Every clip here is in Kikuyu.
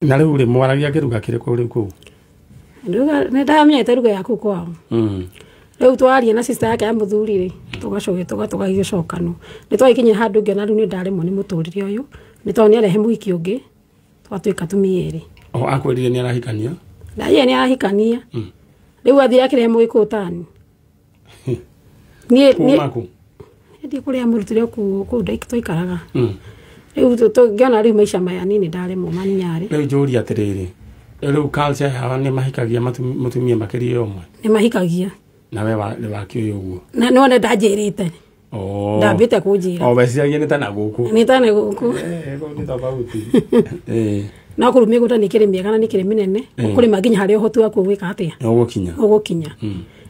Na rĩu rĩ mwaragia kĩruga kĩrĩkũ rĩu kũu? Ruga nĩ ndamenyete ruga ya kũu kwao. Rĩu twaria na sister yake ya mũthuri rĩ, tũgacoka tũgagĩcokanwo. Nĩ twagĩkinyire handũ ngĩona rĩu nĩ ndaremwo nĩ mũtũrĩre ũyũ, nĩ tondũ nĩ arehe mũhiki ũngĩ, twatuĩka atumia erĩ. O akwĩrire nĩ arahikania? Ndaigire nĩ arahikania. Rĩu athire akĩrehe mũgĩkũyũ tani. Niĩ Kuma kũ? Ndiĩ kũrĩa amũrutire kũu kũu twaikaraga. Rĩu ngĩona rĩu maica maya niĩ nĩ ndaremwo maninyarĩ. Rĩu njũrie atĩrĩrĩ, rĩu culture yao nĩ mahikagia mũtumia makĩria ũmwe? Nĩ mahikagia. Na we nĩ wakĩũĩ ũguo? Na nĩ wone ndanjĩrĩte. Ndambĩte kũnjĩra. O weciragia nĩ ta na gũkũ. Nĩ ta na gũkũ. Kũu nĩ tofauti. No kũu mĩgũnda nĩ ĩkĩrĩ mĩega na nĩ ĩkĩrĩ mĩnene, ũkũrĩma nginya harĩa ũhoti waku ũgwĩka atĩa? Ũgũkinya. Ũgũkinya.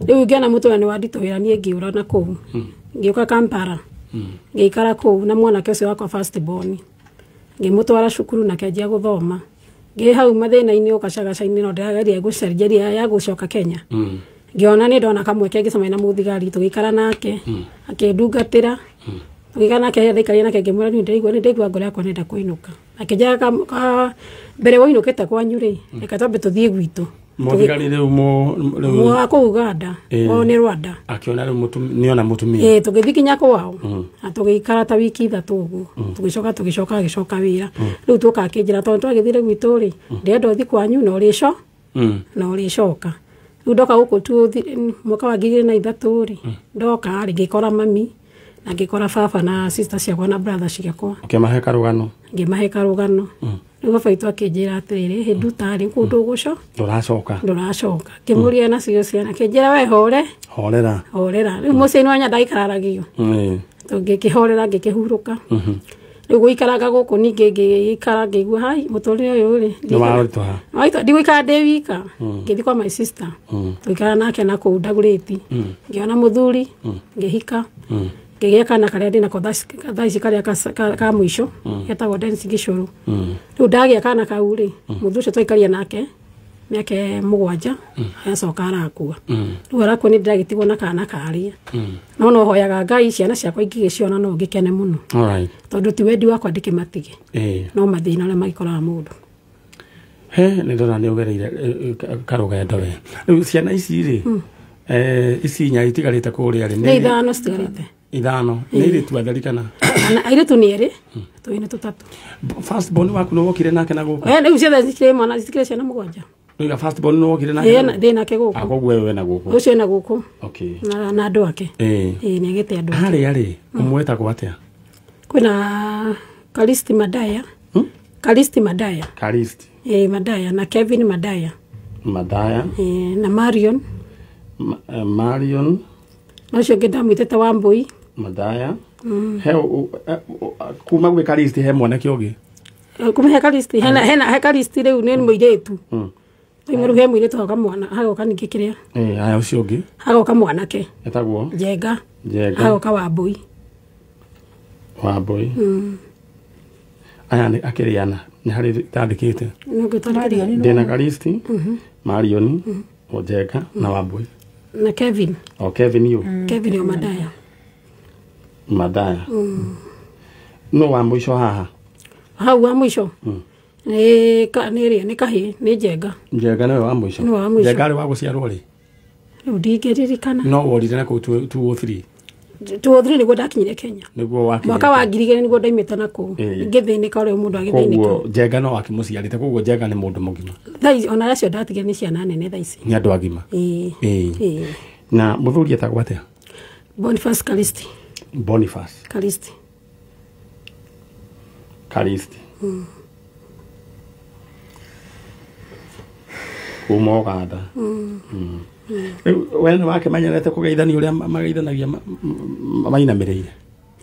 Rĩu ngĩona mũtũrĩre nĩ wanditũhĩra niĩ ngĩũra na kũu. Ngĩũka Kampala. Ngĩikara kũu na mwanake ũcio wakwa first born. Ngĩmũtwara cukuru na akĩanjia gũthoma. Ngĩ hau mathĩna-inĩ ũgacagaca-inĩ no ndĩrageria gũcenjeria ya gũcoka Kenya. Ngĩona nĩ ndona kamweke ngĩcemania na mũthigari tũgĩikara nake, akĩndungatĩra. Tũgĩikara nake rĩrĩa ndaikarire nake ngĩmwĩra niĩ ndĩraigua nĩ ndaigua ngoro yakwa nĩenda kũinũka. Akĩnjĩra mbere woinũkĩte kwanyu rĩ, reke twambe tũthiĩ gwitũ. Mũthigari rĩu rĩu wa kũu Uganda, o nĩ Rwanda. Akĩona rĩu nĩona mũtumia. Tũgĩthiĩ nginya kwao. Na tũgĩikara ta wiki ithatũ ũguo. Tũgĩcoka tũgĩcoka agĩcoka wĩra. Rĩu tũka akĩnjĩra tondũ twagĩthire gwitũ rĩ, ndĩrenda ũthiĩ kwanyu na ũrĩco na ũrĩcoka. Rĩu ndoka gũkũ mwaka wa 2003 rĩ, ndoka rĩ ngĩkora mami na ngĩkora baba na sister ciakwa na brother ciakwa. Ũkĩmahe karũgano? Ngĩmahe karũgano. Rĩu baba witũ akĩnjĩra atĩrĩrĩ, hĩndũ tarĩ kũndũ ũgũco? Ndũracoka. Ndũracoka. Ngĩmũria nacio ciana, akĩnjĩra we hore. Horera. Horera. Rĩu mũciĩ nĩ wanya ndaikararagio. Ngĩkĩhorera ngĩkĩhurũka. Rĩu gũikaranga gũkũ ningĩ ngĩikara ngĩigua hai mũtũrĩre ũyũ rĩ. Nĩ waritũha. Waritũha, ndigũikara ndĩ wika. Ngĩthiĩ kwa my sister. Tũgĩikara nake na kũu Ndagũrĩti. Ngĩona mũthuri, ngĩhika. Ngĩgĩa kana karĩa ndĩnako thaa ici karĩa ka mũico, getagwo Dennis Gĩcũrũ. Rĩu ndagĩa kana kau rĩ, mũthuri ũcio twaikaria nake mĩaka 7, aracoka arakua. Rĩu arakua nĩ ndĩragĩtigwo na kana karĩa. No no hoyaga Ngai ciana ciakwa ingĩgĩciona no ngĩkene mũno. Tondũ ti wendi wakwa ndĩkĩmatige. No mathĩna marĩa magĩkoraga mũndũ. He, nĩ ndona nĩ ũgereire karũgendo we. Rĩu ciana ici rĩ, ici inya itigarĩte kũrĩa rĩ, nĩ ithano citigarĩte. Ithano. Nĩ airĩtu atheri kana? Airĩtu nĩ erĩ, tũĩna tũtatũ. First born waku nĩ wokire nake na gũkũ? Rĩu ciothe citikĩrĩ mwana, citikĩrĩ ciana 7. Rĩu first born nĩ wokire nake? Ndĩ nake gũkũ. Koguo we wena gũkũ. Ũcio ena gũkũ. Na andũ ake. Nĩ agĩte andũ ake. Harĩa rĩ, ũmwetagwo atĩa? Kwĩna Kalisti Madaya. Kalisti Madaya. Kalisti. Madaya na Kevin Madaya. Madaya. Na Marion. Marion. Na ũcio ũngĩ ndamwĩtĩte Wambui. Madaya. He kuma gwĩ Kalisti he mwanake ũngĩ? Kuma he Kalisti, hena he Kalisti rĩu nĩ mũirĩtu. Rĩu he mũirĩtu hagoka mwana, hagoka ningĩ kĩrĩa? Haya ũcio ũngĩ? Hagoka mwanake. Etagwo? Njenga. Njenga. Hagoka Wambui. Wambui. Aya nĩ akĩrĩ ana, nĩ harĩ itandĩkĩte. Ndĩna Kalisti, Marion, Njenga na Wambui. Na Kevin. O Kevin yũ. Kevin o Madaya. Madaya. No wa mũico haha? Hau wa mũico? Nĩ nĩ kahĩĩ, nĩ Njenga. Njenga nĩwe wa mũico? Nĩwe wa mũico. Njenga arĩ wa gũciarwo rĩ? Rĩu ndingĩririkana. No worire na kũu 2003? 2003 nĩguo ndakinyire Kenya. Nĩguo wakinyire. Mwaka wa 2000 nĩguo ndaimĩte na kũu. Ngĩthĩnĩka ũrĩa mũndũ agĩthĩnĩka. Koguo Njenga no akĩmũciarĩte, koguo Njenga nĩ mũndũ mũgima. Thaa ici ona acio ndatigire nĩ ciana nene thaa ici. Nĩ andũ agima. Na mũthuri etagwo atĩa? Boniface Kalisti. Boniface. Kalisti. Kalisti. Kuma Uganda. Rĩu we nĩ wakĩmenyerete kũgeithania ũrĩa mageithanagia mainamĩrĩire?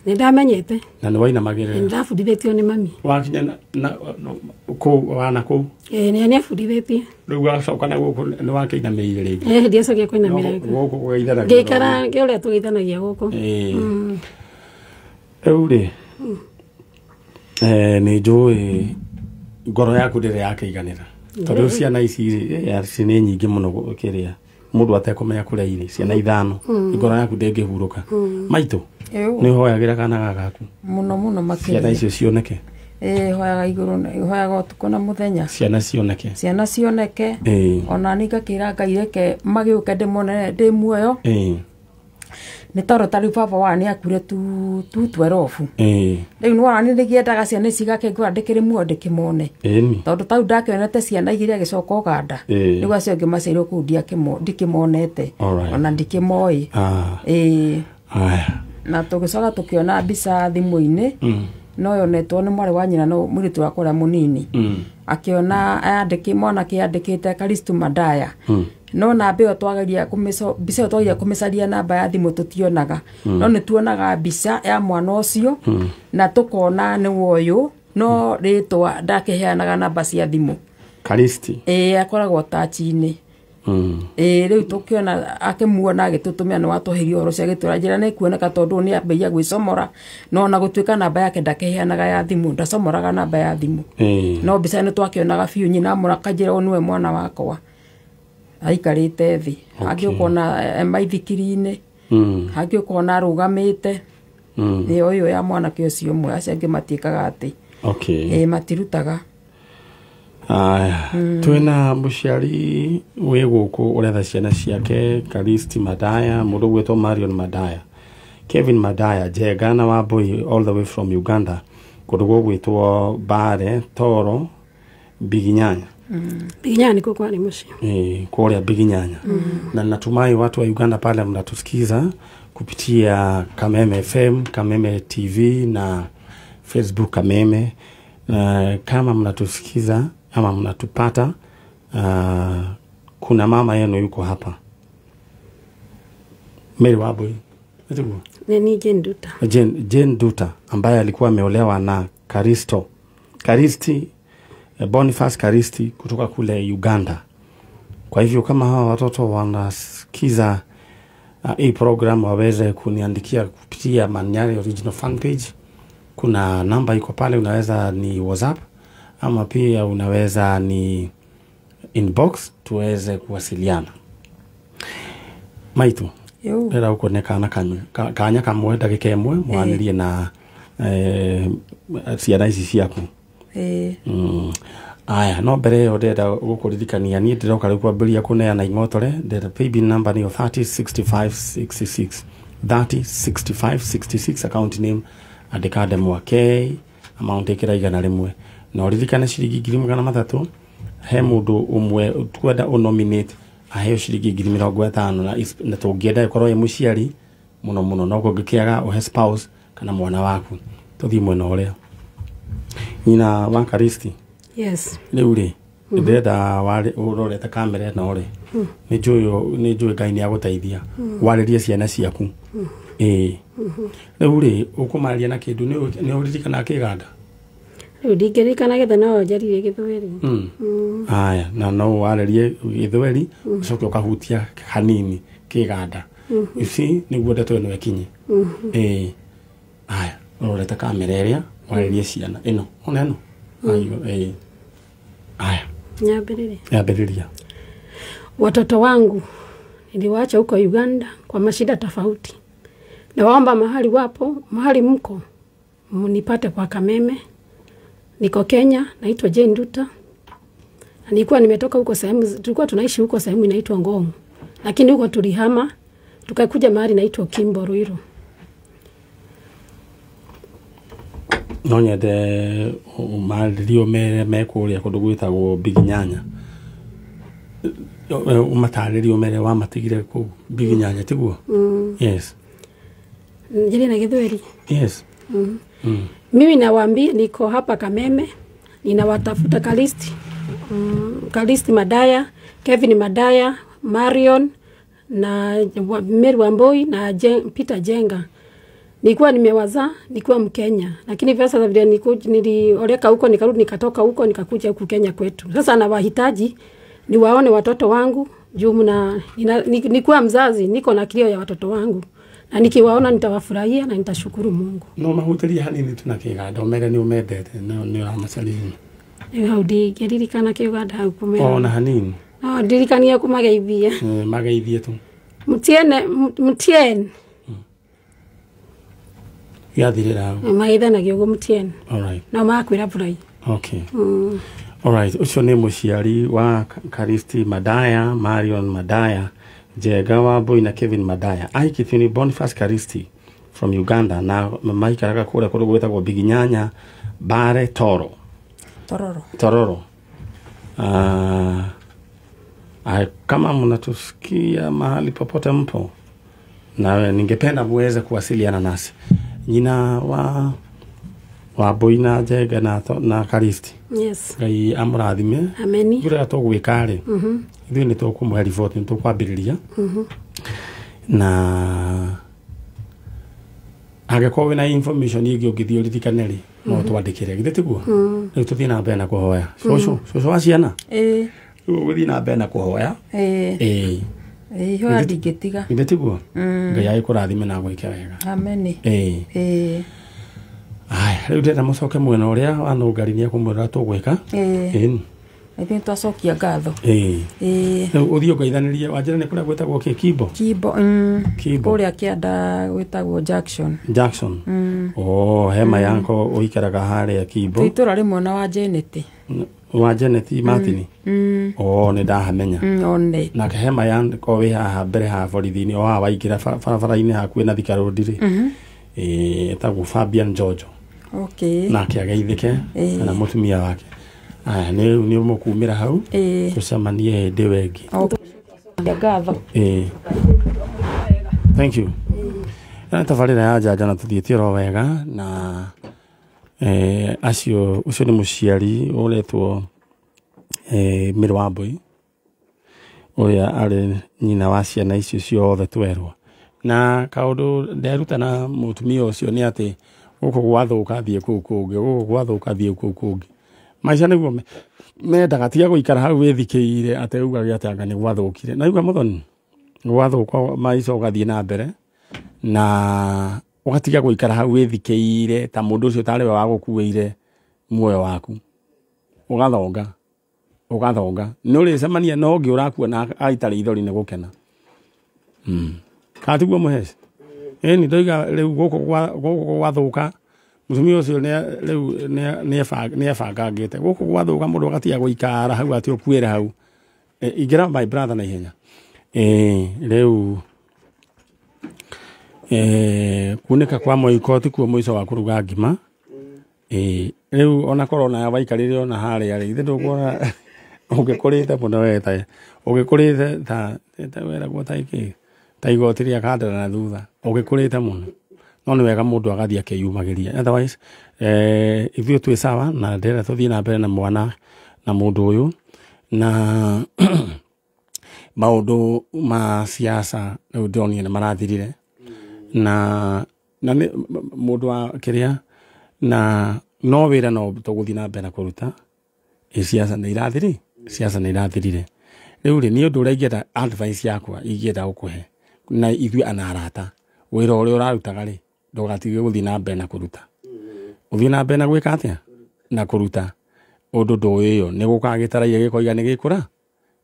Nĩ ndamenyete. Na nĩ wainamagĩrĩra? Nĩ ndabundithĩtio nĩ mami. Wakinya na kũu wana kũu? Nĩ abundithĩtie. Rĩu wacoka na gũkũ nĩ wakĩinamĩrĩire rĩngĩ? Ndiacokire kũinamĩrĩra. Gũkũ kũgeithanagia. Ngĩikara ũrĩa tũgeithanagia gũkũ. Rĩu rĩ, nĩ njũĩ ngoro yaku ndĩrĩ yakĩiganĩra. Tondũ ciana ici rĩ, nĩ nyingĩ mũno kĩrĩa mũndũ atekũmenya kũrĩa irĩ, ciana ithano, ngoro yaku ndĩngĩhurũka. Maitũ, nĩ ũhoyagĩra kana gaka gaku? Mũno mũno makĩria. Ciana icio cioneke. Hoyaga igũrũ, hoyaga ũtukũ na mũthenya. Ciana cioneke. Ciana cioneke. Ona niĩ ngakĩra Ngai reke magĩũke ndĩmone ndĩ muoyo. Nĩ tondũ ta rĩu baba wa nĩ akuire tu 12. Rĩu nĩwona nĩ ndĩkĩendaga ciana ici igakĩngora ndĩkĩrĩ muoyo ndĩkĩmone. Tondũ tau ndakĩonete ciana igĩrĩ agĩcoka Ũganda. Rĩu acio angĩ maciarirwo kũu ndikĩmonete. Ona ndikĩmoĩ. Na tũgĩcoka tũkĩona mbica thimũ-inĩ. No yonetwo nĩ mwarĩ wa nyina no mũirĩtu wakwa ũrĩa mũnini. Akĩona mwanake andĩkĩte Karistu Madaya. No namba ĩyo twageria mbica ĩyo twageria kũmĩcaria namba ya thimũ tũtionaga. No nĩ tuonaga mbica ya mwana ũcio na tũkona nĩ woyũ no rĩtwa ndakĩheanaga namba cia thimũ. Karisti. Akoragwo tachi-inĩ. Rĩu tũkĩona akĩmuona agĩtũtũmĩra nĩ watũheire ũhoro ũcio agĩtwĩra njĩra nĩ ĩkuoneka tondũ nĩ ambĩrĩria gwĩcomora no ona gũtuĩka namba yake ndakĩheanaga ya thimũ, ndacomoraga namba ya thimũ. No mbica nĩ twakĩonaga biũ nyina amũra akanjĩra ũyũ nĩwe mwana wakwa. Aikarĩte thĩ. Hangĩ ũkona maithikiri-inĩ. Hangĩ ũkona arũgamĩte. Nĩyo ĩyo ya mwanake ũcio ũmwe, acio angĩ matiĩkaga atĩ. Matirutaga. Aya, twĩna mũciari wĩ gũkũ ũretha ciana ciake Karisti Madaya, mũndũ ũgwĩtwo Marion Madaya, Kevin Madaya, Njenga na Wambui all the way from Uganda, kũndũ gũgwĩtwo Mbare, Toro, Biginyanya. Biginyanya nĩkuo kwarĩ mũciĩ. Kũrĩa Biginyanya. Na natumai watu wa Uganda pale mnatusikiza kupitia Kameme FM, Kameme TV na Facebook Kameme. Kama mnatusikiza ama mnatupata, kuna mama yenu yuko hapa. Mary Wambui. Ni Jane Duta. Jane Duta ambaye alikuwa ameolewa na Karisti, Boniface Karisti kutoka kule Uganda. Kwa hivyo kama hawa watoto wanasikiza hii program waweze kuniandikia kupitia Manyari Original Fan Page. Kuna namba iko pale, unaweza ni WhatsApp ama pia unaweza ni inbox tuweze kuwasiliana. Maitu, ndĩrenda gũkuonia kana kanya kamwe ndagĩka ĩmwe mwanĩrie na ciana ici ciaku. Aya, no mbere ĩyo ndĩrenda gũkũririkania niĩ ndĩroka rĩu kwambĩrĩria kũneana ing'otore. Ndĩrenda paybill number nĩyo 306566, 306566, account name andĩka Ndemwa K, amount ĩkĩra 100. Na ũririkane ciringi 300,000 he mũndũ ũmwe twenda ũnominate aheo ciringi 50,000, na tũngĩenda ĩkorwo ĩ mũciari mũno mũno, no kũngĩkĩaga ũhe spouse kana mwana waku. Tũthiĩ mwena ũrĩa nyina wa Karisti. Yes. Rĩu rĩ, ndĩrenda ũrorete kamera ĩno rĩ, nĩ njũĩ Ngai nĩ agũteithia warĩrie ciana ciaku. Rĩu rĩ, ũkũmarĩria na kĩndũ nĩ ũririkanaga Kĩganda? Rĩu ndingĩririkana gĩthe no njarire Gĩthweri. Aya, na no warĩrie Gĩthweri ũcoke ũkahutia hanini Kĩganda. You see, nĩguo ndeto ĩno ĩkinye. Aya, ũrorete kamera ĩrĩa warĩrie ciana ĩno, ona ĩno. Aya. Nyambĩrĩrie. Nyambĩrĩria. Watoto wangu niliwaacha huko Uganda kwa mashida tofauti. Nawaomba mahali wapo, mahali mko, mnipate kwa Kameme. Niko Kenya, naitwa Jane Duta. Nilikuwa nimetoka huko sehemu, tulikuwa tunaishi huko sehemu inaitwa Ngong. Lakini huko tulihama, tukakuja mahali inaitwa Kimbo Ruiru. No nyende umarĩrio mere mekũrĩa kũndũ gwĩtagwo Biginyanya. Umatarĩrio mere wamatigire kũu Biginyanya, tiguo? Yes. Njĩrĩ na Gĩthweri. Yes. Mimi nawaambia niko hapa Kameme, ninawatafuta Karisti. Karisti Madaya, Kevin Madaya, Marion na Mary Wambui na Peter Jenga. Nilikuwa nimewazaa, nilikuwa Mkenya. Lakini sasa vile nilioleka huko, nikarudi nikatoka huko nikakuja huku Kenya kwetu. Sasa nawahitaji niwaone watoto wangu juu nilikuwa mzazi, niko na kilio ya watoto wangu. Na nikiwaona nitawafurahia na nitashukuru Mungu. No mahutĩrie hanini tu na Kĩganda ũmere nĩ ũmendete nĩ ũramacaririe. Rĩu ndingĩririkana Kĩganda hau kũmera. Ona hanini. No ndirikanie kũmageithia. Mageithie tu. Mtiene, mtiene. Gĩathirĩra hau. Mageithanagia ũguo mũtiene. Alright. No makwĩra burai. Okay. Alright, ũcio nĩ mũciari wa Karisti Madaya, Marion Madaya, Njega wa Mbui na Kevin Madaya. Ahikĩtio nĩ Boniface Karisti from Uganda na maikaraga kũrĩa kũndũ gwĩtagwo Biginyanya, Bare Toro. Tororo. Tororo. Kama mnatusikia mahali popote mpo, na ningependa muweze kuwasiliana nasi. Nyina wa Mbui na Njega na Karisti. Yes. Ngai amũrathime. Ameni. Ithuĩ rĩrĩa tũgwĩka rĩ, ithuĩ nĩ tũkũmũhe riboti, nĩ tũkwambĩrĩria. Na angĩkorwo wĩna information ĩngĩ ũngĩthiĩ ũririkane rĩ, no twandĩkĩre, githĩ tiguo? Rĩu tũthiĩ na mbere na kũhoya. Cũcũ, cũcũ wa ciana? Ĩĩ. Rĩu ũgũthiĩ na mbere na kũhoya. Ĩĩ. Ĩĩ. Ĩĩ, ihoya ndingĩtiga. Githĩ tiguo? Ngai agĩkũrathime na agwĩke wega. Ameni. Ĩĩ. Ĩĩ. Aya, rĩu ndĩrenda mũcoke mwena ũrĩa wa Nũngari nĩekũmwĩra tũgwĩka. Ĩĩ. Ĩĩ. Ithuĩ nĩtwacokia ngatho. Ĩĩ. Ĩĩ. Rĩu ũthiĩ ũngeithanĩrie, wanjĩra nĩ kũrĩa gwĩtagwo kĩ? Kimbo? Kimbo. Kimbo. Kũrĩa kĩanda gwĩtagwo Jackson. Jackson. Oh, hema yako ũikaraga harĩa Kimbo. Twĩ itũra rĩmwe na wa Janet. Wa Janet Martin. Oh, nĩ ndahamenya. One. Nake hema yako wĩ haha mbere ha borithi-inĩ, o haha waingĩra barabara-inĩ hakuhĩ na Thika Road rĩ. Ĩĩ, etagwo Fabian Jojo. Okay. Nake ageithĩke na mũtumia wake. Aya, nĩ mũkumĩra hau. Tũcemanie hĩndĩ ĩyo ĩngĩ. Okay. Ngatho. Ĩĩ. Thank you. Ĩno nĩ tabarĩra ya Njanja na tũthiĩte oro wega na acio ũcio nĩ mũciari ũretwo Mĩrũ wa Mbui ũrĩa arĩ nyina wa ciana icio ciothe twerwo. Na kaũndũ nderuta na mũtumia ũcio nĩ atĩ gũkũ gwathũka thiĩ kũu kũngĩ, gũkũ gwathũka thiĩ kũu kũngĩ. Maica nĩguo mendaga, tiga gũikara hau wĩthikĩire atĩ ugage atĩ anga nĩ gwathũkire. Na igua Mũthoni, gwathũka maica ũgathiĩ na mbere na ũgatiga gũikara hau wĩthikĩire ta mũndũ ũcio tarĩ we wagũkuĩire muoyo waku. Ũgathonga, ũgathonga. Nĩ ũrĩcemania na ũngĩ ũrakuona aita rĩithori nĩ gũkena. Kana tiguo Mũheci? Ĩni ndoiga rĩu gũkũ gwathũka, mũtumia ũcio rĩu nĩebangangĩte. Gũkũ gwathũka mũndũ agatiga gũikara hau atĩ ũkuĩre hau. Ingĩra my brother na ihenya. Rĩu kunĩka kwa mũiko tikuo mũico wa kũruga ngima. Rĩu ona korwo waikarire ona harĩa rĩ, ithe ndũkuona ũngĩkũrĩte mũno we ta ũngĩkũrĩte ta weragwo ta ikĩ ta igoti rĩa kandara na thutha, ũngĩkũrĩte mũno. No nĩ wega mũndũ agathiĩ akĩyumagĩria. Otherwise, ithuĩ twĩ sawa na ndĩrenda tũthiĩ na mbere na mwana na mũndũ ũyũ na maũndũ ma siasa rĩu ndĩronire nĩ marathirire na nĩ mũndũ wa kĩrĩa na no wĩra no tũgũthiĩ na mbere na kũruta. Siasa nĩ irathiri, siasa nĩ irathirire. Rĩu rĩ, nĩ ũndũ ũrĩa ingĩenda advice yakwa ingĩenda gũkũhe na ithuĩ ana arata, wĩra ũrĩa ũrarutaga rĩ, ndũgatige gũthiĩ na mbere na kũruta. Ũthiĩ na mbere na gwĩka atĩa? Na kũruta. Ũndũ ndũĩ ĩyo nĩ gũkaga gĩtaraire gĩkoiga nĩ gĩkũra,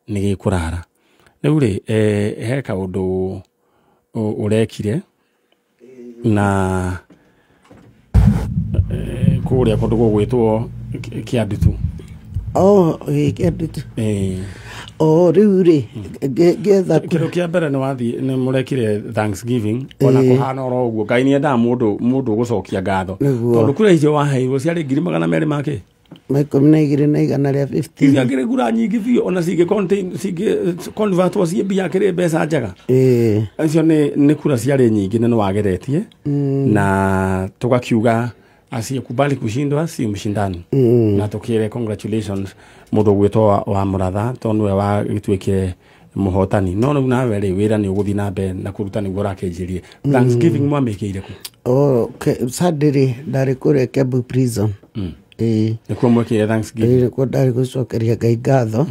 nĩ gĩkũrara. Rĩu rĩ, he kaũndũ ũrekire na kũrĩa kũndũ gũgwĩtwo Kĩandutu. Oh, Kĩandutu. O rĩu rĩ, ngĩetha kĩndũ kĩa mbere nĩ wathiĩ nĩ mũrekire Thanksgiving ona kũhana oro ũguo. Ngai nĩ endaga mũndũ ũgũcokia ngatho. Tondũ kura icio waheirwo ciarĩ 200,000 make 12 na 150. Iria ngĩrĩ kura nyingĩ biũ ona cingĩ contain cingĩ convertwo ciĩ mbia kĩrĩ mbeca njega. Icio nĩ kura ciarĩ nyingĩ na nĩ wageretie na tũgakiuga asiyekubali kushindwa si mshindani. Na tukire congratulations mũndũ gwĩtwo wa Mũratha tondũ nĩwe wagĩtuĩkire mũhotani. No rĩu nawe rĩ, wĩra nĩ ũgũthiĩ na mbere na kũruta nĩguo ũrakĩnjĩrie. Thanksgiving mwamĩkĩire kũ? Oh, Sunday rĩ ndarĩ kũrĩa Kiambu prison. Nĩkuo mwekĩire Thanksgiving? Nĩkuo ndarĩ gũcokeria Ngai ngatho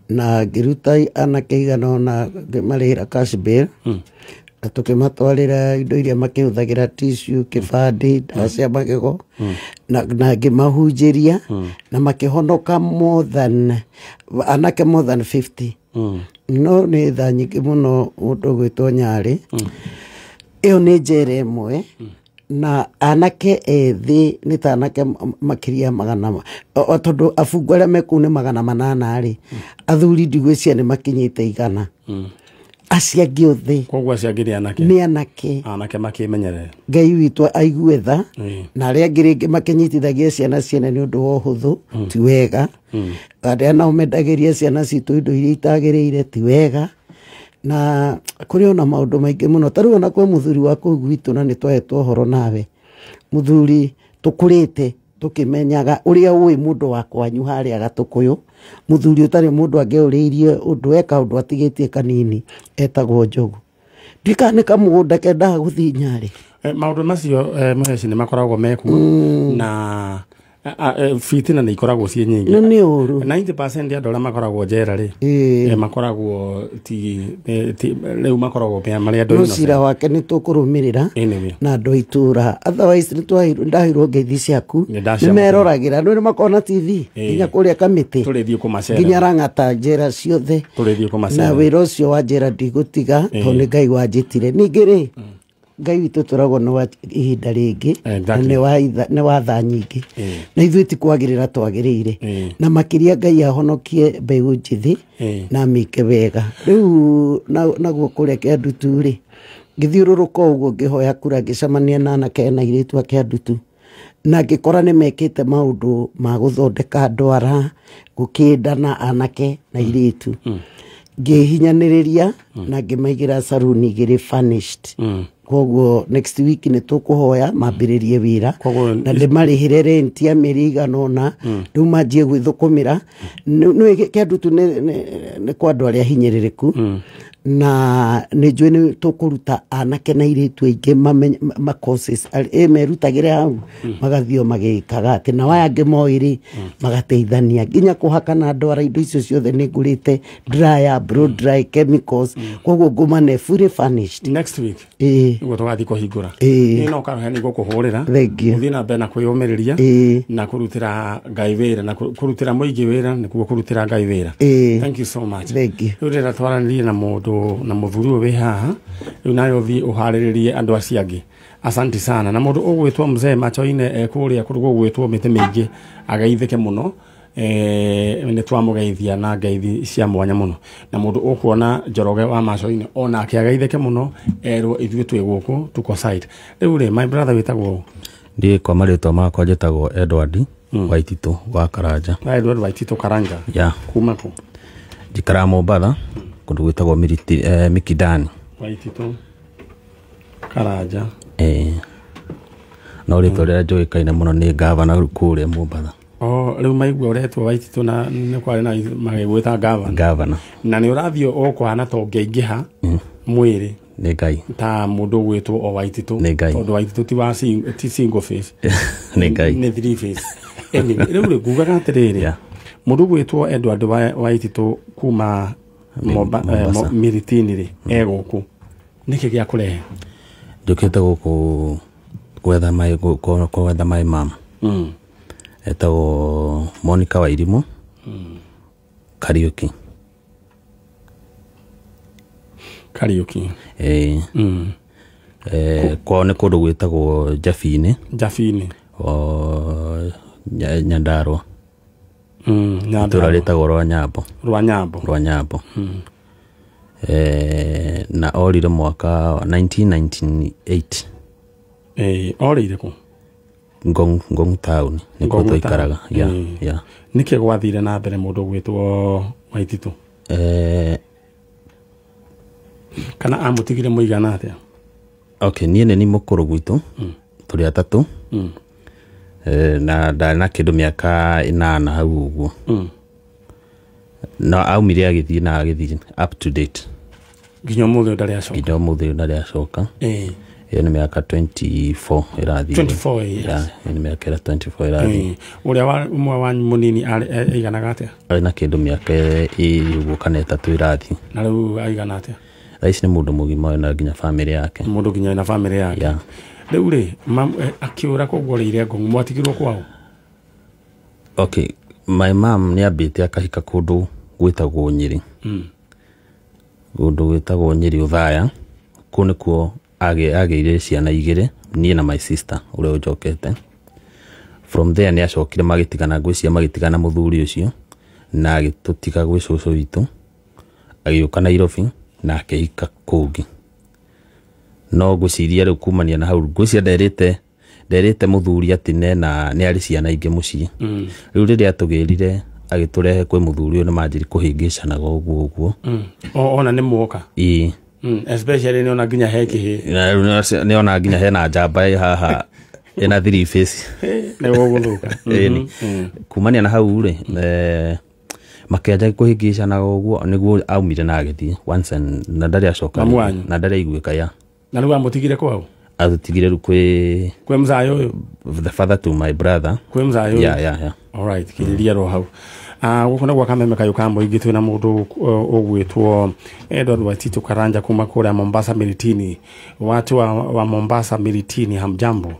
na ngĩruta anake igana ũna ngĩmarĩhĩra cash bail. Na tũkĩmatwarĩra indo iria makĩhũthagĩra tissue, kĩbandĩ, ndawa cia magego na ngĩmahunjĩria na makĩhonoka more than anake more than 50. No nĩ tha nyingĩ mũno mũndũ ũgwĩtwo Nyarĩ. Ĩyo nĩ njera ĩmwe. Na anake ethĩ nĩ ta anake makĩria magana tondũ abungwa arĩa me kũu nĩ 800 rĩ, athuri ndigwĩciria nĩ makinyĩte 100. Acio angĩ othe koguo acio angĩ nĩ anake, nĩ anake, anake makĩmenyerere. Ngai witũ aigue tha. Na arĩa angĩ rĩngĩ makĩnyitithagia ciana ciene nĩ ũndũ wa ũhũthũ, ti wega. Arĩa nao mendagĩria ciana citũ indo iria itagĩrĩire, ti wega. Na kũrĩ ona maũndũ maingĩ mũno. Ta rĩu ona kwĩ mũthuri wa kũu gwitũ, na nĩ twahetwo ũhoro nawe, mũthuri tũkũrĩte tũkĩmenyaga ũrĩa ũĩ mũndũ wa kwanyu harĩa Gatũkũyũ, mũthuri ũtarĩ mũndũ angĩũrĩirie ũndũ eka ũndũ atigĩtie kanini, etagwo Njogu. Ndika nĩ kamũgũnda kendaga gũthiĩ Nyarĩ. Maũndũ macio, mũheci, nĩ makoragwo mekuo na fitina nĩ ikoragwo ciĩ nyingĩ. No nĩ ũru. 90% ya andũ arĩa makoragwo njera rĩ, makoragwo ti rĩu makoragwo marĩ andũ No innocent. Cira wake nĩ tũkũrũmĩrĩra Anyway. na andũ a itũra. Otherwise nĩ ndaheirwo ngeithi ciaku. Nĩ Nĩ ndaciamũkĩra. meroragĩra nĩ makoragwo na TV nginya kũrĩa kamĩtĩ, Tũrĩthiĩ kũmacera. nginya Rang'ata, njera ciothe. Tũrĩthiĩ Na kũmacera. wĩra ũcio wa njera ndigũtiga, tondũ nĩ Ngai wanjĩtire. Ningĩ rĩ, Ngai witũ tũragwo nĩ wa ihinda rĩngĩ na nĩ wa tha nyingĩ, na ithuĩ ti kwagĩrĩra twagĩrĩire, na makĩria Ngai ahonokie mbeũ njĩthĩ na amĩke wega. Rĩu naguo kũrĩa Kĩandutu rĩ, ngĩthiũrũrũka ũguo ngĩhoya kura, ngĩcemania na anake na airĩtu a Kĩandutu, na ngĩkora nĩ mekĩte maũndũ ma gũthondeka ndwara, gũkĩndana anake na airĩtu. Ngĩhinyanĩrĩria na ngĩmaigĩra saruni igĩrĩ furnished. Koguo next week nĩ tũkũhoya mambĩrĩrie wĩra na ndĩmarĩhĩre rent ya mĩeri igana ũna, rĩu manjie gwĩthũkũmĩra. Nĩ Kĩandutu nĩ kwa andũ arĩa hinyĩrĩrĩku, na nĩ njũĩ nĩ tũkũruta anake na airĩtu aingĩ ma courses merutagĩre hau, magathiĩ o magĩkaga atĩ, na aya angĩ moĩ rĩ, magateithania nginya kũhakana ndwara. Indo icio ciothe nĩ ngũrĩte, dryer, blow dry, chemicals, koguo ngũmane fully furnished. Next week Ĩĩ. nĩguo tũgathiĩ kũhingũra. Ĩĩ. Niĩ no karohe nĩ ngũkũhũrĩra. Thank you. Ũthiĩ na mbere na kwĩyũmĩrĩria na kũrutĩra Ngai wĩra, na kũrutĩra mũingĩ wĩra nĩkuo kũrutĩra Ngai wĩra. Thank you so much. Thank you. Rĩu ndĩrenda twaranĩrie na mũndũ na mũthuri ũyũ wĩ haha rĩu, nawe ũthiĩ ũharĩrĩrie andũ acio angĩ. Asante sana. Na mũndũ ũgwĩtwo mzee machoine kũrĩa kũndũ gũgwĩtwo mĩtĩ mĩingĩ ageithĩke mũno. Nĩ twamũgeithia na ngeithi cia mwanya mũno. Na mũndũ ũkuona Njoroge wa macoine onake ageithĩke mũno, erwo ithuĩ twĩ gũkũ, tuko side. Rĩu rĩ, my brother wĩtagwo? Ndiĩ kwa marĩtwa makwa njĩtagwo Edward Waititũ wa Karanja. Edward Waititũ Karanja. Ya. Kuma kũ? Njikaraga Mombatha kũndũ gwĩtagwo Mikindani. Waititũ Karanja. No rĩtwa rĩrĩa njũĩkaine mũno nĩ gavana kũrĩa Mombatha. O rĩu maigua ũretwo Waititũ na nĩ kwarĩ na magĩgwĩta gavana. Gavana. Na nĩ ũrathiĩ ũkũhana ta ũngĩaingĩha mwĩrĩ Nĩ Ngai. ta mũndũ ũgwĩtwo o Waititũ. Nĩ Ngai. Tondũ Waititũ ti wa ti single face. Nĩ Ngai. Nĩ three face. Anyway, rĩu rĩ, ngugaga atĩrĩrĩ, mũndũ ũgwĩtwo Edward Waititũ kuma Mombasa. Miritini rĩ, e gũkũ nĩkĩ gĩa kũrehe? Njũkĩte gũkũ gwetha mai gwetha my mum. Etagwo Monica Wairimũ Kariũki. Kariũki. Eh, kwao nĩ kũndũ gwĩtagwo Jabini. Jabini. O Nyandarua. Itũra Nyandarua. Rĩtagwo rwa Nyambo. Rwa Nyambo. Rwa Nyambo. Na orire mwaka wa 1998. Orĩire kũ? Ngong, Ngong town nĩkuo Ngong twaikaraga. town. Ya, ya. Nĩkĩ gwathire na mbere, mũndũ ũgwĩtwo Waititũ? Kana amũtigire mũigana atĩa? Okay, niĩ nĩ ni mũkũrũ gwitũ, tũrĩ atatũ. Na ndarĩ na kĩndũ mĩaka 8 hau ũguo. Na aumire agĩthiĩ na agĩthiĩ up to date. Nginya ũmũthĩ ũyũ ndarĩ acoka. Nginya ũmũthĩ ũyũ ndarĩ acoka. Ĩyo nĩ mĩaka 24 ĩrathiĩ. 24 years. Yeah, ĩyo nĩ mĩaka ĩrĩa 24 ĩrathiĩ. Ũrĩa wa ũmwe wanyu mũnini arĩ aiganaga atĩa? Arĩ na kĩndũ mĩaka 2 ũguo kana 3 ĩrathiĩ. Na rĩu aigana atĩa? Thaa ici nĩ mũndũ mũgima wĩna nginya bamĩrĩ yake. Mũndũ nginya wĩna bamĩrĩ yake. Yeah. Rĩu rĩ, akĩũra koguo orĩire Ngong, mwatigirwo kwao? Okay, my mom nĩ ambĩte akahika kũndũ gwĩtagwo Nyĩrĩ. Kũndũ gwĩtagwo Nyĩrĩ Ũthaya. Kũu nĩkuo Agĩire ciana igĩrĩ, niĩ na my sister ũrĩa ũnjokete. From there nĩ acokire magĩtigana, ngwĩciria magĩtigana mũthuri ũcio, na agĩtũtiga gwĩ cũcũ witũ, agĩũka Nairobi na akĩhika kũngĩ. No ngwĩciria rĩu kumania na hau, ngwĩciria nderĩte mũthuri atĩ nena nĩ arĩ ciana ingĩ mũciĩ. Rĩu rĩrĩa atũgĩrire agĩtũrehe kwĩ mũthuri ũyũ, nĩ manjiri kũhĩngĩcanaga ũguo ũguo. Ona nĩ muoka. Ĩĩ. Especially nĩ ona nginya he kĩhĩ. Na rĩu nĩ ona nginya hena njamba ĩ haha ĩna three face. Nĩ gũgũthũka. Ĩni. Kumania na hau rĩ, makĩanjia kũhĩngĩcanaga ũguo, nĩguo aumire na agĩthiĩ once and na ndarĩ acoka. Mamu wanyu? Na ndarĩ aiguĩka ya. Na rĩu amũtigire kwao? Atũtigire rĩu kwĩ Kwĩ mzayũ ũyũ? The father to my brother. Kwĩ mzayũ ũyũ? Yeah. Alright, kiriria ro hau. Gũkũ nĩ gwa Kameme kayũ ka mũingĩ, twĩna mũndũ ũgwĩtwo Edward Waititu Karanja kuma kũrĩa Mombasa Miritini. Watu wa Mombasa Miritini, hamjambo?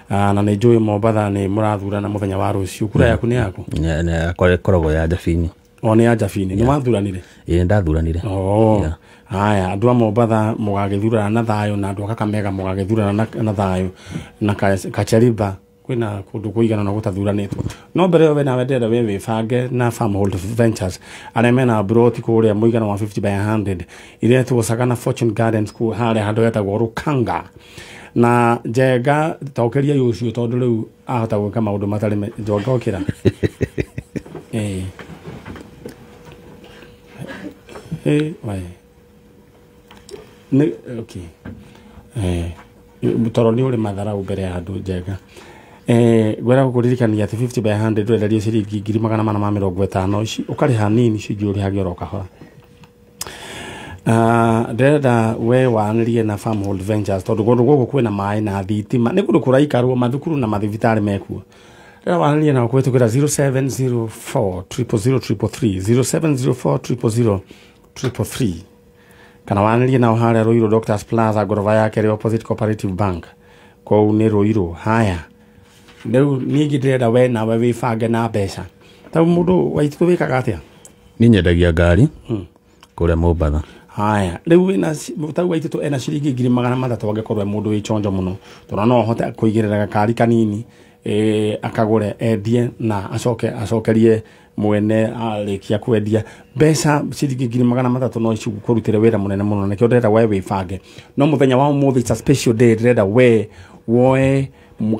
Na nĩ njũĩ Mombatha nĩ mũrathurana mũthenya wa rũciũ. Kura yaku nĩ yaku? Ĩkoragwo ya Jabini. O nĩ ya Jabini. Nĩ wathuranire? Ĩĩ, nĩ ndathuranire. Oh. Yeah. Haya, andũ a Mombatha mũgagĩthurana na thayũ, na andũ a Kakamega mũgagĩthurana na thayũ, na Kachariba kwĩna kũndũ kũigana na gũtathuranĩtwo. No mbere ĩyo we nawe ndĩrenda we wĩbange na Farmhold Ventures arĩa mena broti kũrĩa mũigana wa 50 by 100 iretwo Sagana Fortune Gardens kũ harĩa handũ hetagwo Rukanga. Na Njenga tokeria ũcio tondũ rĩu ahota gwĩka maũndũ matarĩ njonga okĩra. Wae. Nĩ okay. Toro nĩ ũrĩ matharau mbere ya andũ Njenga. Ngwenda gũkũririkania atĩ 50 by 100 ũrenderio ciringi 450,000, ici ũkarĩha nini, ici ingĩ ũrĩhage oro kahora. Ndĩrenda we wanĩrie na Farmhold Ventures tondũ kũndũ gũkũ kwĩna maĩ na thitima, nĩ kũndũ kũraikarwo, mathukuru na mathibitarĩ mekuo. Ndĩrenda wanĩrie nao kũhĩtũkĩra 0704 000 333, 0704 000 333, kana wanĩrie nao harĩa Ruiru Doctors Plaza, ngoroba ya kerĩ, opposite Cooperative Bank, kũu nĩ Ruiru. Haya, rĩu ningĩ ndĩrenda we nawe wĩbange na mbeca. Ta mũndũ Waititu wĩkaga atĩa? Niĩ nyendagia ngari kũrĩa Mombatha. Haya, rĩu wĩna tau Waititu ena ciringi 300,000, angĩkorwo e mũndũ wĩ chonjo mũno, tondũ no ahote kũigĩrĩra gakari kanini, akagũre endie na acoke acokerie mwene arĩkia kwendia. Mbeca ciringi 300,000 no cikũrutĩre wĩra mũnene mũno, nĩkĩo ndĩrenda we wĩbange. No mũthenya wa ũmũthĩ, it's a special day, ndĩrenda we woe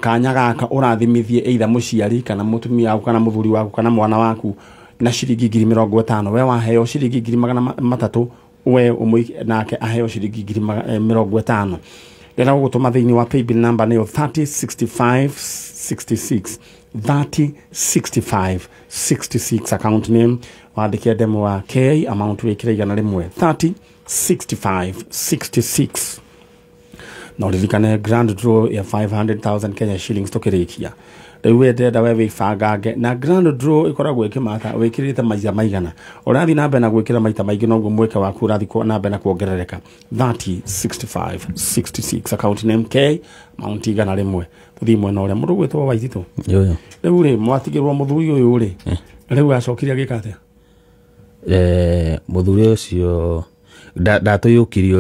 kanya gaka ũrathimithie either mũciari kana mũtumia waku kana mũthuri waku kana mwana waku na ciringi 50,000. We waheo ciringi 300,000, we ũmũike nake aheo ciringi 50,000. Ndĩrenda gũgũtũma thĩinĩ wa paybill number nĩyo 306566, 306566, account name wandĩke ndemo wa K, amount wĩkĩre 100, 306566. Na ũririkane grand draw ya 500,000 Kenya shillings tũkĩrĩkia. Rĩu we ndĩrenda we wĩbangange na grand draw ĩkoragwo ĩkĩmata wĩkĩrĩte maita maigana. Ũrathiĩ na mbere na gwĩkĩra maita maingĩ, noguo mweke waku ũrathiĩ na mbere na kuongerereka. 306566, account name K, amount 100. Tũthiĩ mwena ũrĩa mũndũ gwĩtwo Waititu. Yoyo. Rĩu rĩ, mwatigĩrwo mũthuri ũyũ rĩ, rĩu acokire agĩka atĩa? Mũthuri ũcio ndatũyũkirie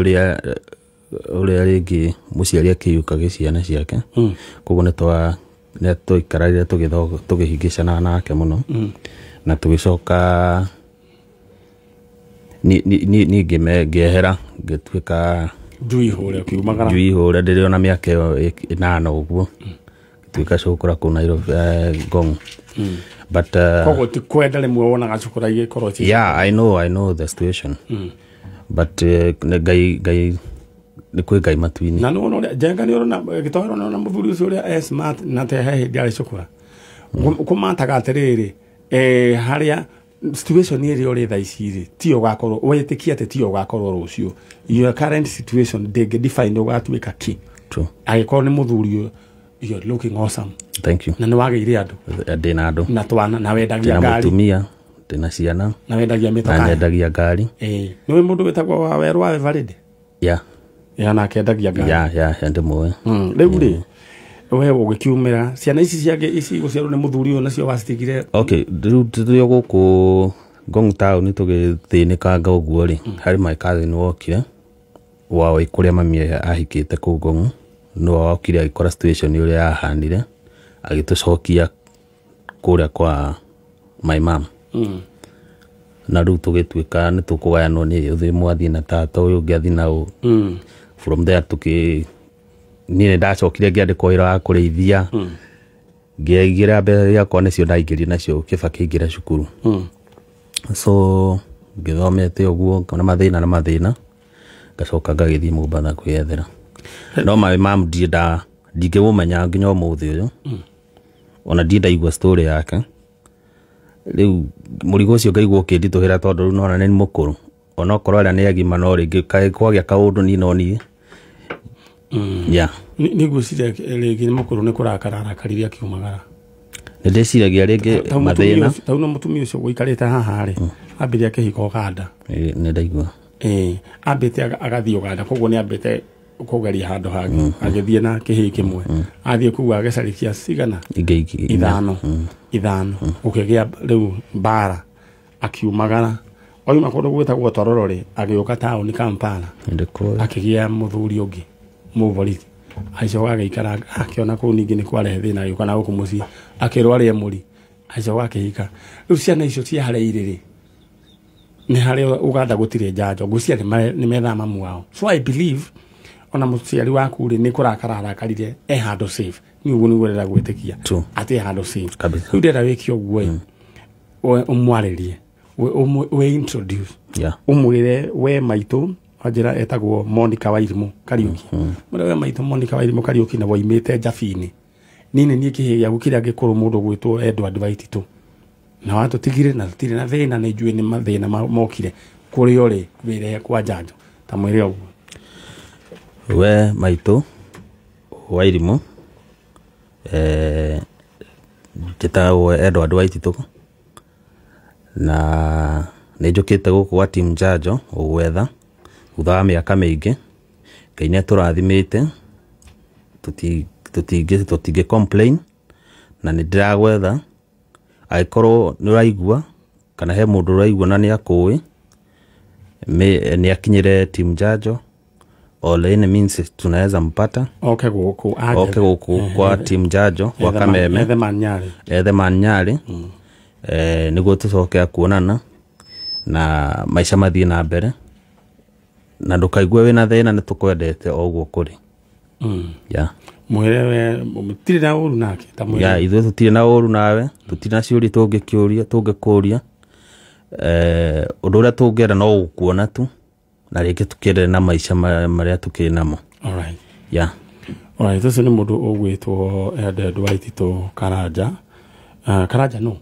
ũrĩa rĩngĩ mũciari akĩiyũkagia ciana ciake. Koguo nĩ twaikarire tũkĩhĩngĩcana nake mũno. Na tũgĩcoka niĩ ngĩehera, ngĩtuĩka njui hũre, ũkiumagara. Njui hũre ndĩrĩ ona mĩaka ĩyo ĩnana ũguo. Ngĩtuĩka cũkũra kũu Nairobi, Ngong. But koguo ti kwenda rĩmwe wonaga cũkũra igĩkorwo ci. Yeah, I know the situation. But nĩ Ngai nĩ kwĩ Ngai matu-inĩ. Na nĩ wona ũrĩa Njenga nĩ ũrona gĩtoero, nĩ ũrona mũthuri ũcio ũrĩa e smart na te he hĩndĩ arĩ cũkũra. Kũmataga atĩrĩrĩ, harĩa situation ĩrĩa ũrĩ thaa ici rĩ, tiyo ũgakorwo wĩtĩkie atĩ tiyo ũgakorwo rũciũ. Your current situation ndĩngĩ define ũgatuĩka kĩ. True. Angĩkorwo nĩ mũthuri ũyũ, you're looking awesome. Thank you. Na nĩ wagĩire andũ. Ndĩna andũ. Na twana, na wendagia Ndĩna ngari. mũtumia, ndĩna ciana. Na wendagia Na mĩtokaa. nyendagia ngari. Nĩ ũĩ mũndũ wĩtagwo Wawerũ wa Eveready? Yeah. Ya, nake endagia ngari. Yeah, ndĩmũĩ. Rĩu rĩ, we ũgĩkiumĩra ciana ici ciake ici gũciarwo nĩ mũthuri ũyũ nacio wacitigire. Okay, rĩu tũrĩ o gũkũ Ngong town tũgĩthĩnĩkanga ũguo rĩ, harĩ my cousin wokire. Wao kũrĩa mami ahikĩte kũu Ngong'u nĩwe wokire agĩkora situation ũrĩa yahanire, agĩtũcokia kũrĩa kwa my mom. Na rĩu tũgĩtuĩka nĩ tũkũgayanwo, nĩ ũthĩ mwathiĩ na tata, ũyũ ũngĩ athiĩ na ũ. From there tũkĩ niĩ nĩ ndacokire ngĩandĩkwo wĩra wa kũrĩithia, ngĩaigĩra mbeca ciakwa, nĩcio ndaingĩrire nacio Kĩbakĩ ingĩra cukuru. So ngĩthomete ũguo na mathĩna na mathĩna, ngacoka ngagĩthiĩ Mombatha kwĩyethera. No my mom ndirĩ nda ndingĩmũmenya nginya ũmũthĩ ũyũ, ona ndirĩ ndaigua story yake. Rĩu mũrigo ũcio ngaigua ũkĩnditũhĩra, tondũ rĩu nona nĩ mũkũrũ, onokorwo arĩa nĩ agima, no rĩngĩ kwagĩa kaũndũ niĩ no niĩ, yeah. Nĩ ngwĩciria rĩngĩ nĩ mũkũrũ, nĩ kũrakara arakarire akiumagara. Nĩ ndĩciragia rĩngĩ mathĩna. Tau no mũtumia ũcio gũikarĩte haha rĩ, ambire akĩhika Ũganda. Ĩ, nĩ ndaigua. Ĩĩ, ambĩte agathiĩ Ũganda, koguo nĩ ambĩte kũgeria handũ hangĩ, agĩthiĩ na kĩhĩĩ kĩmwe, athiĩ kũu agĩcarikia cigana? Ingĩ ingĩ. Ithano, ithano, gũkĩgĩa rĩu mbara, akiumagara, oima kũndũ gwĩtagwo Tororo rĩ, agĩũka taũni Kampala. Nĩ ndĩkũĩ. Akĩgĩa mũthuri ũngĩ mũborithi, agĩcoka agĩikara, akĩona kũu ningĩ nĩ kwarehe thĩna, agĩũka na gũkũ mũciĩ, akĩrwo arĩe mũri, agĩcoka akĩhika. Rĩu ciana icio cia harĩa irĩ rĩ, nĩ harĩa Ũganda gũtirĩ njanjo, ngwĩciria nĩ methaga mamu wao. So I believe ona mũciari waku rĩ, nĩ kũrakara arakarire e handũ safe. Ni ũguo nĩguo ndĩrenda gwĩtĩkia. True. Atĩ e handũ safe. Kabisa. Rĩu ndĩrenda wĩke ũguo ĩ, ũmwarĩrie, we introduce, ũmwĩre we maitũ, wanjĩra etagwo Monica Wairimũ Kariũki, mwĩre we maitũ Monica Wairimũ Kariũki, na woimĩte Njabini, niĩ nĩ niĩ kĩhĩĩ gĩaku kĩrĩa gĩkũrũ, mũndũ gwĩtwo Edward Waititũ, na watũtigire na tũtirĩ na thĩna, nĩ njũĩ nĩ mathĩna mokire kũrĩa ũrĩ, wĩrehe kwa njanjo, ta mwĩre ũguo. We maitũ Wairimũ, njĩtagwo Edward Waititũ, na nĩ njũkĩte gũkũ gwa team njanjo gũgwetha thutha wa mĩaka mĩingĩ. Ngai nĩ atũrathimĩte, tũtingĩ complain, na nĩ ndĩragwetha. Angĩkorwo nĩ ũraigua kana he mũndũ ũraigua na nĩ akũĩ, nĩ akinyĩre team njanjo all any means tunaweza mpata. Oke gũkũ. Oke gũkũ kwa team njanjo kwa Kameme. Ethe Manyarĩ. Ethe Manyarĩ, nĩguo tũcoke kuonana na maica mathiĩ na mbere, na ndũkaigue wĩna thĩna, nĩ tũkwendete o ũguo kũrĩ. Yeah. Mwĩre we mũtirĩ na ũru nake, ta mwĩre. Ya, ithuĩ tũtirĩ na ũru nawe, tũtirĩ na ciũria tũngĩkĩũria tũngĩkũria. Ũndũ ũrĩa tũngĩenda no gũkuona tu, na rĩngĩ tũkĩendelee na maica marĩa tũkĩrĩ namo. Alright. Yeah. Alright, ũcio nĩ mũndũ ũgwĩtwo Edward Waititũ Karanja. Karanja no?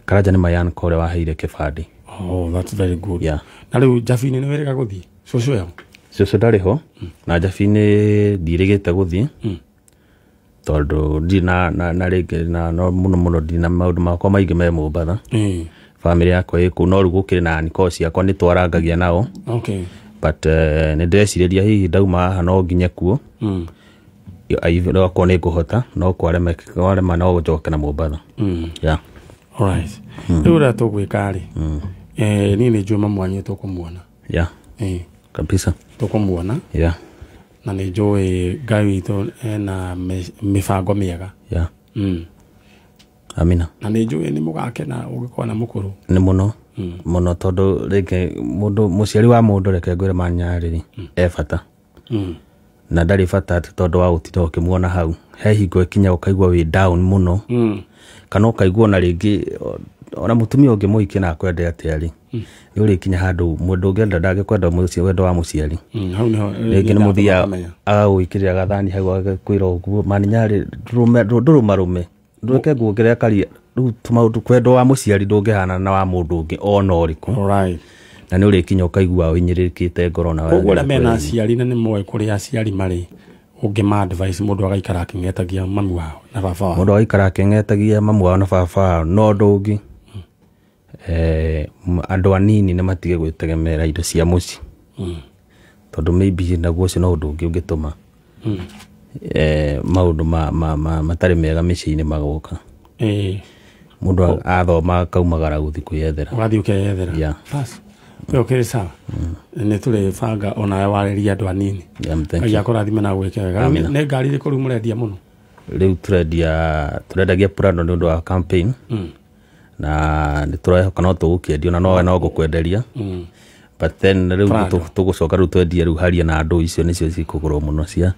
Karanja nĩ Mayan ũrĩa waheire kĩbandĩ. Oh, that's very good. Yeah. Na rĩu Njabini nĩ wĩrĩga gũthiĩ cũcũ ĩyo? Cũcũ ndarĩ ho, na Njabini ndirĩgĩte gũthiĩ, tondũ ndirĩ na rĩngĩ na no mũno mũno ndirĩ na maũndũ makwa maingĩ me Mombatha. Bamĩrĩ yakwa ĩ kũu, no rĩu gũkĩrĩ na niko ciakwa nĩ twarangagia nao. But nĩ ndĩrecirĩria hihi ndauma haha no nginye kuo. Okorwo nĩ ngũhota, no kwarema no njoke na Mombatha. Yeah. Alright. Rĩu ũrĩa tũgwĩka rĩ, niĩ nĩ njũĩ mamu wanyu tũkũmuona. Kabisa. Tũkũmuona. Na nĩ njũĩ Ngai witũ ena mĩbango mĩega. Amina. Na nĩ njũĩ nĩ mũgakena ũngĩkorwo na mũkũrũ. Nĩ mũno mũno, tondũ rĩngĩ mũndũ mũciari wa mũndũ, reke ngwĩre Manyarĩri, e bata. Na ndarĩ bata atĩ tondũ wa gũtinda ũkĩmuona hau, he hingo ĩkinya ũkaigua wĩ down mũno, kana ũkaigua ona rĩngĩ ona mũtumia ũngĩmũhikia na akwende atĩa rĩ, nĩ ũrĩkinya handũ mũndũ ũngĩenda ndangĩkwenda mũciĩ wendo wa mũciari. Hau nĩho rĩngĩ nĩ mũthia nĩndamenya. Agagwĩkĩrĩra gathani hau, agakwĩra ũguo Maninyarĩ, ndũrũmarũme, ndũreke nguongerera karia. Rĩu tũmaũndũ kwendo wa mũciari ndũngĩhana na wa mũndũ ũngĩ ona ũrĩkũ. Na nĩ ũrĩkinya ũkaigua ũhinyĩrĩrĩkĩte ngoro na Koguo arĩa mena aciari na nĩ moĩ kũrĩa aciari marĩ, ũngĩma advice mũndũ agaikara akĩng'etagia mami wao na baba wao? Mũndũ agaikara akĩng'etagia mamu wao na baba wao, no ũndũ ũngĩ, andũ anini nĩ matige gwĩtegemera indo cia mũciĩ, tondũ maybe naguo ũcio no ũndũ ũngĩ ũngĩtũma maũndũ matarĩ mega mĩciĩ-inĩ magoka. Mũndũ athoma akaumagara gũthiĩ kwĩyethera. Ũgathiĩ ũkeyethera. Yeah. Bas. Ũkĩrĩ sawa. Nĩ tũrĩbanga onawe warĩrie andũ anini. Yeah, thank Ngai you. akũrathime na gwĩke wega. Amina. Nĩ ngari irĩkũ rĩu mũrendia mũno? Rĩu tũrendagia Prado nĩ ũndũ wa campaign na nĩ tũrehoka no tũgũkĩendio na nowe no ngũkwenderia, but then rĩu Prado. Tũgũcoka rĩu twendie rĩu haria na andũ icio nĩcio cikũgũrwo mũno cia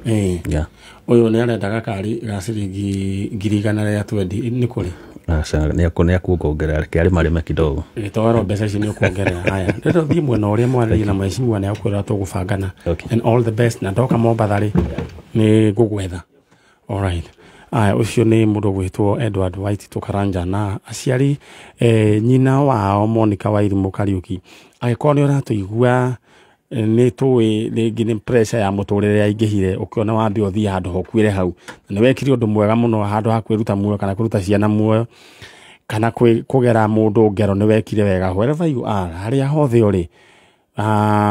Ĩĩ. Yeah. Ũyũ nĩ arenda gakari ga ciringi 120,000 nĩ kũrĩ. Aca, nĩ akuongerera, reke arĩme arĩme kidogo. Gĩtowero mbeca ici nĩ ũkuongerera. Haya, rĩrĩa ũthiĩ mwena ũrĩa mwarĩrie na mheshimiwa nĩ akwĩra tũgũbangana. Okay. And all the best, na ndoka Mombatha rĩ nĩ ngũgwetha. Alright. Aya, ũcio nĩ mũndũ gwĩtwo Edward White Tũkaranja na aciari nyina wao Monica Wairimũ Kariũki. Angĩkorwo nĩ ũratũigua, nĩ tũĩ rĩngĩ nĩ pressure ya mũtũrĩre yaingĩhire, ũkĩona wambe ũthiĩ handũ ũkuĩre hau, na nĩ wekire ũndũ mwega mũno handũ ha kwĩruta muoyo kana kũruta ciana muoyo kana kũgera mũndũ ngero, nĩ wekire wega. Wherever you are, harĩa hothe ũrĩ,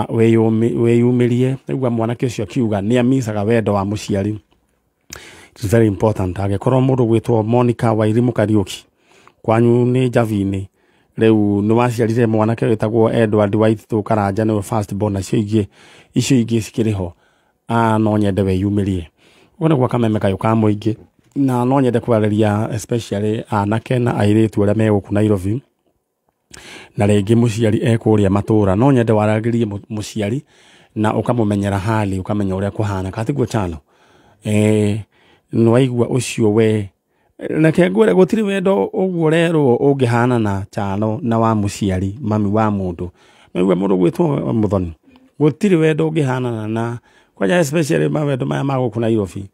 wĩyumĩrie. Nĩgua mwanake ũcio akiuga nĩ amicaga wendo wa mũciari. It's very important. Angĩkorwo mũndũ gwĩtwo Monica Wairimũ Kariũki kwanyu nĩ Njabi-inĩ, rĩu nĩ waciarire mwanake wĩtagwo Edward White Tũkaranja, nĩwe first born, nacio ingĩ icio ingĩ cikĩrĩ ho, no nyende wĩyumĩrie. Ũguo nĩguo kameme kayũ ka mũingĩ, na no nyende kwarĩria especially anake na airĩtu arĩa me gũkũ Nairobi, na rĩngĩ mũciari ekũrĩa matũra, no nyende waragĩrie mũciari na ũkamũmenyera hali, ũkamenya ũrĩa kũhana katiguo chano nĩwaigua ũcio we. Reke ngwĩre gũtirĩ wendo ũguo ũrerwo ũngĩhanana chano na wa mũciari mami wa mũndũ. Nĩwaigua mũndũ gwĩtwo Mũthoni, gũtirĩ wendo ũngĩhanana na kwanja especially mawendo maya ma gũkũ Nairobi.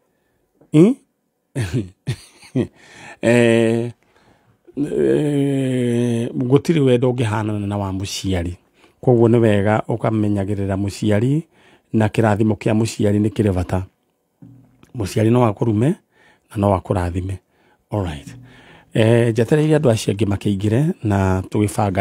Gũtirĩ wendo ũngĩhanana na wa mũciari. Koguo nĩ wega ũkamenyagĩrĩra mũciari, na kĩrathimo kĩa mũciari nĩ kĩrĩ bata. Mũciari no akũrume na no akũrathime. Alright. Njetereire andũ acio angĩ makĩingĩre na tũgĩbanga.